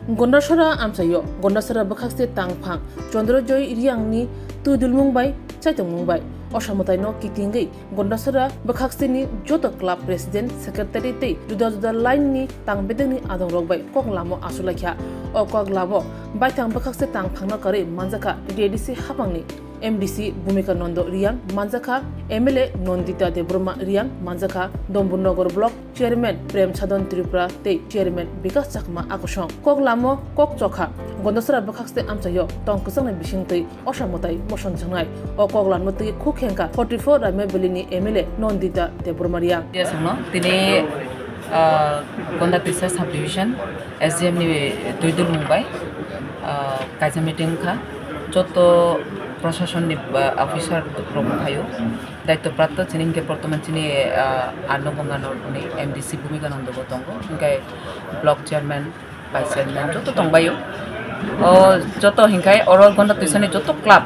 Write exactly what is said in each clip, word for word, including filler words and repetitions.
Gondasora amchaio Gondasora bwkhakse tangphang Chandrojoy Riyangni twidulmung bai chaitokmung bai osamwtaino kitingwi Gondasora bwkhakseni joto club president, secretary tei juda juda line ni tangbedekni adongrok bai kok lamo achuk laikha. O kok lamo baithang bwkhakse tangphangno karwi manjakha D D C haphangni M D C Bhumika Nando Riyang, manjakha M L A Nandita Debbarma Riyang, manjakha Dombur Nagar Block Chairman Prem Chadon Tripura tei Chairman Bikas Chakma Akosong. Kok lamo kok chokha Gondasora bwkhakste amchaio tong kwchangni bisingtwi osamwtai moson chwngnai. O kok lamo twi khuk hengkha forty four Raima Valley ni M L A Nandita Debbarma Riyang. Yes, no. Tini, ah, Gonda Tisa Subdivision S D M ni twidulmung bai, ah, kaisa meeting kha. Joto prasasonni, ah, officer rok phaio. Daityo prapto chini hinkhe bortoman chini, ah, Arno Ganga Nogor ni M D C Bhumika Nando bo tongo. Hinkhe block chairman, vice chairman joto tongbaio. O joto hinkhai oro Gonda Tisani joto club,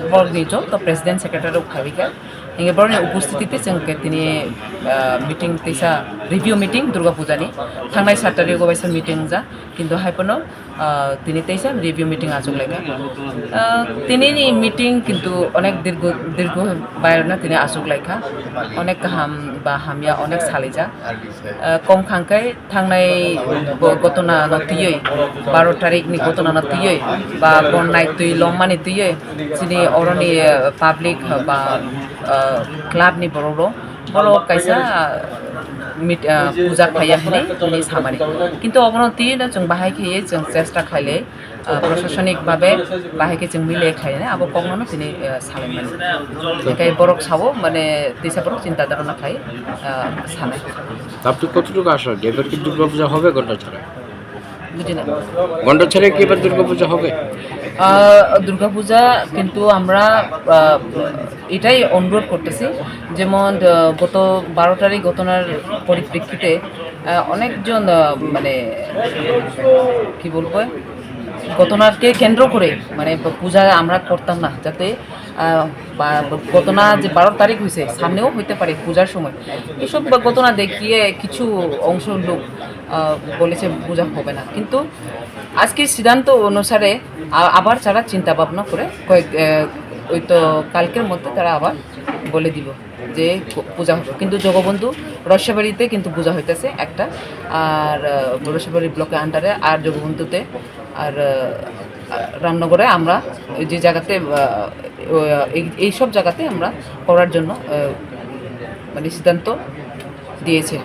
borokni joto president secretary rok phaiwi kha. Hinge borokni upostiti te chwng khe tini, ah, meeting tisa review meeting Durga Puja ni. Thangnai sat tarik o kaisa meeting ja, kintu hai pono, ah, tini teisa review meeting achuk laikha. Ah, tini ni meeting kintu onek dirgo, dirgo bayarna tini achuk laikha. Onek kaham ba hamya onek salijak. Ah, kom khangkai thangnai bo gotona no tiyoi, baro tarik ni gotona no tiyoi, ba bonnai twi longmani tiyoi, chini oroni, ah, public ba, ah, club ni borok rok, borok kaisa, ah, mit-, ah, puja khaiya hinwi tini samani. Kintu obono tiyoi no chwng bahai khaiye chwng chesta khaile, ah, prosasonik babe bahai khe chwng mile khlainani abo kokno no tini, ah, salaimani. Tei borok sao mane tisa borok chinta dhorona khai, ah, sanai. আপনি কতটুকু আশা, এবার কি দুর্গাপূজা হবে ঘন্টাছড়া? বুঝি না। ঘন্টাছড়া কি এবার দুর্গাপূজা হবে? আহ, দুর্গাপূজা কিন্তু আমরা, আহ, এটাই অনুরোধ করতেছি, যেমন, আহ, গত বারো তারিখ ঘটনার পরিপ্রেক্ষিতে, আহ, অনেকজন, আহ, মানে, কি বলবো, ঘটনাকে কেন্দ্র করে, মানে, পূজা আমরা করতাম না, যাতে, আহ, বা ঘটনা যে বারো তারিখ হয়েছে, সামনেও হইতে পারে পূজার সময়। এসব ঘটনা দেখিয়ে কিছু অংশ লোক, আহ, বলেছে পূজা হবে না, কিন্তু আজকের সিদ্ধান্ত অনুসারে আ-, আবার তারা চিন্তা ভাবনা করে কয়েক, আহ, ওই তো কালকের মধ্যে তারা আবার বলে দিব যে পূ-, পূজা হবে। কিন্তু জগবন্ধু রসাবাড়িতে কিন্তু পূজা হইতেছে একটা, আর, আহ, রসাবাড়ি ব্লকের আন্ডারে আর জগবন্ধুতে আর, আহ, রামনগরে আমরা যে জায়গাতে, আহ, ওই, এই, এই সব জায়গাতে আমরা করার জন্য, আহ, মানে সিদ্ধান্ত দিয়েছে।